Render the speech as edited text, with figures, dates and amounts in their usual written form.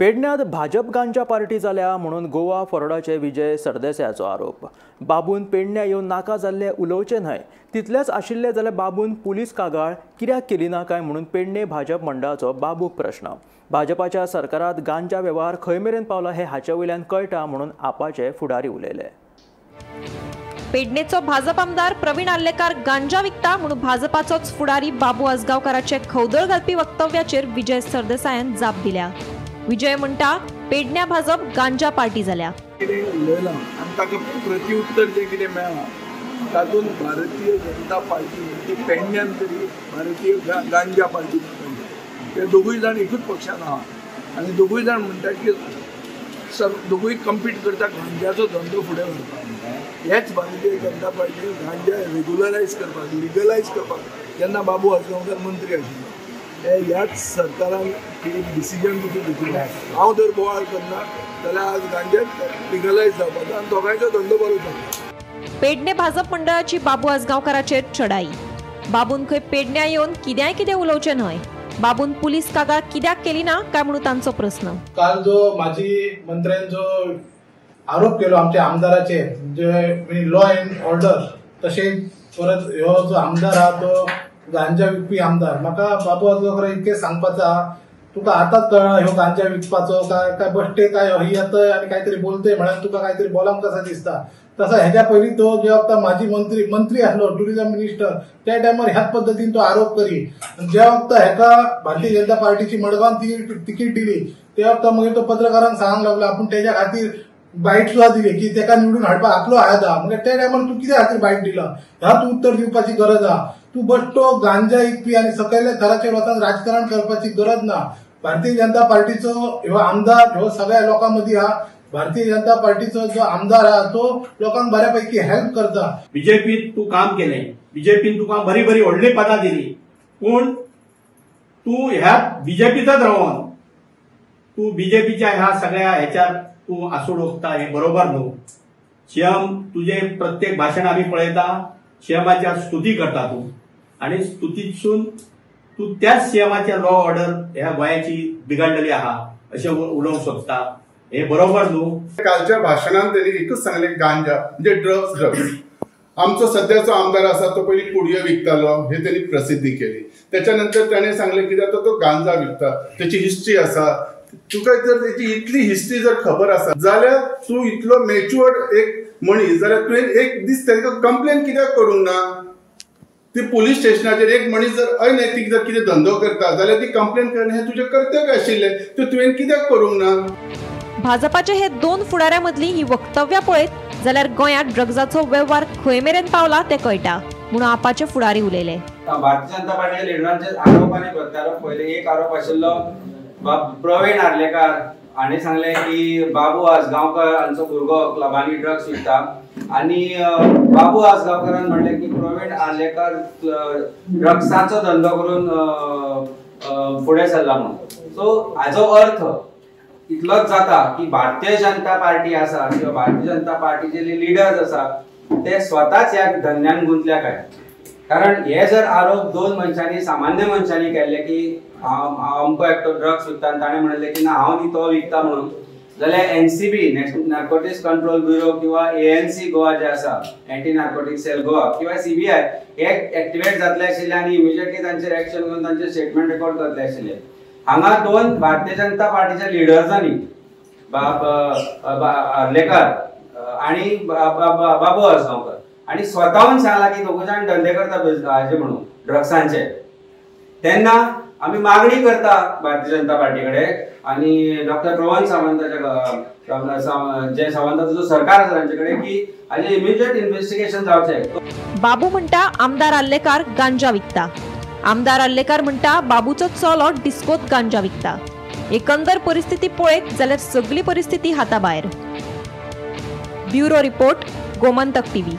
पेडण्यात भाजप गांजा पार्टी जाल्या म्हणून गोवा फॉरवर्डाचे विजय सरदेसायाचो आरोप। बाबून पेडण्या येवन नाका जाल्ले उलोवचे न्हय, तितलेच आशिल्ले जाल्यार बाबून पुलीस कागाळ कित्याक केली ना काय म्हणून पेडणे भाजप मंडळाचो बाबूक प्रश्न। भाजपाच्या सरकारात गांजा वेव्हार खंय मेरेन पावला हे हाचे वयल्यान कळटा म्हणून आपाचे फुडारी उलयले। पेडणेचो भाजप आमदार प्रवीण आर्लेकार गांजा विकता म्हणून भाजपाचोच फुडारी बाबू आजगांवकाराचे खवदळ घालपी वक्तव्याचेर विजय सरदेसायान जाप दिल्या। विजय म्हणटा पेडण्या भाजप गांजा पार्टी जाल्या। कितें उलयलां आनी ताका प्रतिउत्तर जें कितें मेळ्ळां तातूंत भारतीय जनता पार्टी म्हणजे पेडण्यान तरी भारतीय गांजा पार्टी ते दोगूय जाण एकूच पक्षान आहा आनी दोगूय जाण म्हणटा की दोगूय कंपीट करता गांजाचो धंदो फुडें व्हरपाक। हेच भारतीय जनता पार्टी गांजा रेगुलरायज करपाक, लिगलायज करपाक जेन्ना बाबू आजगांवकार मंत्री आशिल्लो ते ह्याच सरकारान एक डिसिजन पसून घेतिल्लें। हांव जर बोवाळ करना जाल्यार आज गांजा लिगलायज जावपाचो आनी दोगांयचो धंदो बरो जाता। पेडणे भाजप मंडळाची बाबू आजगांवकाराचेर चढाई। बाबून खंय पेडण्या येवन कित्याय कितें उलोवचें न्हय, बाबून पुलीस कागाळ कित्याक केली ना काय म्हणून तांचो प्रस्न। काल जो माजी मंत्र्यान जो आरोप केलो आमच्या आमदाराचेर, जे लॉ अँड ऑर्डर, तशेंच परत ह्यो जो आमदार आहा तो गांजा विकपी आमदार, म्हाका बाबू आजगांवकार इतकें सांगपाचो आहा, तुका आतांच कळ्ळा ह्यो गांजा विकपाचो काय काय बश्टे काय ही येतय आनी कांयतरी बोलतय म्हळ्यार तुका कांयतरी बोलांक कशें दिसता। तसो हेज्या पयलीं तो जे वखता माजी मंत्री आसलो ट्युरिजम मिनिस्टर त्या टायमार ह्याच पद्दतीन तो आरोप करी। ज्या वखता हेका भारतीय जनता पार्टीची मडगांव तिकीट दिली त्या वखता मागीर तो पत्रकारांक सांगूंक लागलो आपूण तेज्या खातीर बायट सुद्दां दिली की तेका निवडून हाडपाक आपलो हात आहा। म्हणजे त्या टायमार तूं कित्या खातीर बायट दिला ह्या तूं उत्तर दिवपाची गरज आहा। तूं बश्टो गांजा विकपी आनी सकयल्या थराचेर वचून राजकारण करपाची गरज ना। भारतीय जनता पार्टीचो ह्यो आमदार ह्यो सगळ्या लोकां मदीं आहा। भारतीय जनता पार्टीचो जो आमदार आहा तो लोकांक बऱ्यापैकी हेल्प करता। बीजेपीत तूं काम केलें, बीजेपीन तुका बरी बरी व्हडली पदां दिली, पूण तूं ह्या बीजेपीतच रावन तूं बीजेपीच्या ह्या सगळ्या ह्याच्यात तूं आसूड ओंकता हें बरोबर न्हू। सीएम तुजें प्रत्येक भाशण आमी पळयता, सीएमाच्या स्तुती करता तूं आनी स्तुतीसून तूं त्याच सीएमाच्या लॉ ऑर्डर ह्या गोंयाची बिगडलेली आहा अशें उलोवंक सोदता, हे बरोबर न्हू। कालच्या भाशणान त्यांनी एकूच सांगलें गांजा म्हणजे ड्रग्स ड्रग्स। आमचो सद्याचो आमदार आसा तो पयलीं पुडयो विकतालो हे त्यांनी प्रसिद्धी केली, त्याच्यानंतर त्याने सांगलें कितें आतां तो गांजा विकता, त्याची हिस्ट्री आसा। तुका जर त्याची इतली हिस्ट्री जर खबर आसा जाल्यार तूं इतलो मॅच्युअर्ड एक मनीस जाल्यार तुवें एक दीस ताका कंप्लेन कित्याक करूंक ना? ती पुलीस स्टेशनाचेर एक मनीस जर अनैतीक जर कितें धंदो करता जाल्यार ती कंप्लेन करणें हें तुजें कर्तव्य आशिल्लें, तें तुवें कित्याक करूंक ना? भाजपाचे हे दोन फुडाऱ्यां मदली ही वक्तव्यां पळयत जाल्यार गोंयांत ड्रग्जाचो वेव्हार खंय मेरेन पावला तें कळटा म्हणून आपाचे फुडारी उलयले। भारतीय जनता पार्टीच्या लिडरांचे आरोप आनी प्रत्यारोप, पयले एक आरोप आशिल्लो प्रवीण आर्लेकार हांणी सांगलें की बाबू आजगांवकार हांचो भुरगो क्लबांनी ड्रग्स विकता आनी बाबू आजगांवकारान म्हणलें की प्रवीण आर्लेकार ड्रग्साचो धंदो करून फुडें सरला म्हणून। सो हाजो अर्थ इतलोच जाता की भारतीय जनता पार्टी आसा किंवा भारतीय जनता पार्टीचे जे लिडर्स आसा ते स्वताच ह्या धंद्यान गुंतल्या काय? कारण हे जर आरोप दोन मनशांनी सामान्य मनशांनी केल्ले की हांव अमको एकटो ड्रग्स विकता आनी ताणें म्हणलें की ना हांव न्ही तो विकता म्हणून, जाल्यार एनसीबी नार्कोटिक्स कंट्रोल ब्युरो किंवा एएनसी गोवा जे आसा एंटी नार्कोटिक्स सेल गोवा किंवा सीबीआय हे एक्टिवेट जातले आशिल्ले आनी इमिजिएटली तांचेर एक्शन घेवन तांचे स्टेटमेंट रेकॉर्ड करतले आशिल्ले। हांगा दोन भारतीय जनता पार्टीच्या लिडर्सांनी बाब आर्लेकार आनी बाबू आजगांवकर आनी स्वताहून सांगला की दोगूय जाण धंदे करता हाजे म्हणून ड्रग्सांचे, तेन्ना आमी मागणी करता भारतीय जनता पार्टी कडेन आनी डॉक्टर रोहन सावंताच्या जे सावंताचो जो सरकार आसा तांचे कडेन की हाजें इमिजिएट इन्व्हेस्टिगेशन जावचें। बाबू म्हणटा आमदार आर्लेकार गांजा विकता, आमदार आर्लेकार म्हणटा बाबूचो चलो डिस्कोत गांजा विकता। एकंदर परिस्थिती पळयत जाल्यार सगळी परिस्थिती हाता भायर। Bureau report, Gomantak TV.